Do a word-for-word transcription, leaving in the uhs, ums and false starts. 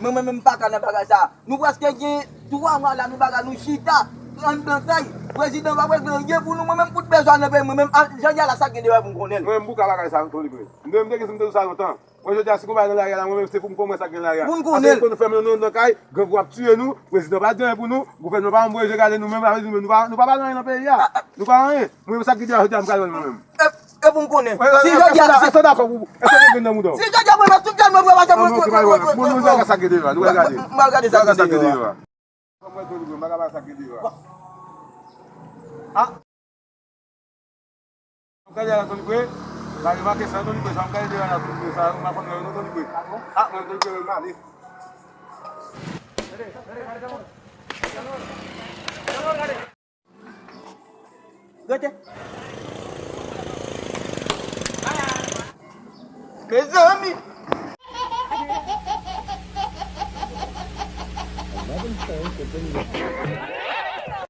Mwen menm, m pa ka nan bagay sa. Nou prèske gen twa mwa la, nou pa ka, nou chita anndan kay. Prezidan pa regle anyen pou nou. Mwen menm, kout bezwen nan peyi, mwen menm, a, jan y a la, sa k gen deyò a pou m konnen l. Mwen menm, m bouka bagay sa, Tony Blair. M te, m te gen, m te di sa lontan. Mwen, jodi a, si gon bagay nan lari a la, mwen menm, se pou m konprann sa k gen nan lari a. Pou n konnen l. Paske pou nou fèmen nou nan kay, grangou ap tiye nou, prezidan pa di anyen pou nou, gouvènman pa voye je gade nou, menm avèk nou menm, nou pa, nou pa vale anyen nan peyi a. Nou pa anyen. Mwen menm, sa k gen deyò a, jodi a, m pral wè l mwen menm. E, e pou m konnen. Si jodi a, èske w dakò pou, èske w gen grenn nan mouda w? Si jodi a, mwen menm, tout grenn mwen, mwen pa janm. Mwen, mwen, mwen, mwen, mwen, mwen, sa k gen deyò a, nou pral gade. M pral gade sa k gen deyò a. Mwen, Tony Blair, m pa ka bay sa k gen deyò a. Ah. Gade la, Tony Blair. Gade, make sa, Tony Blair, sa, m gade deyò la, Tony Blair, sa, m pa konn wè non, Tony Blair. Ah, mwen, Tony Blair, m ale. Rete. Mezanmi!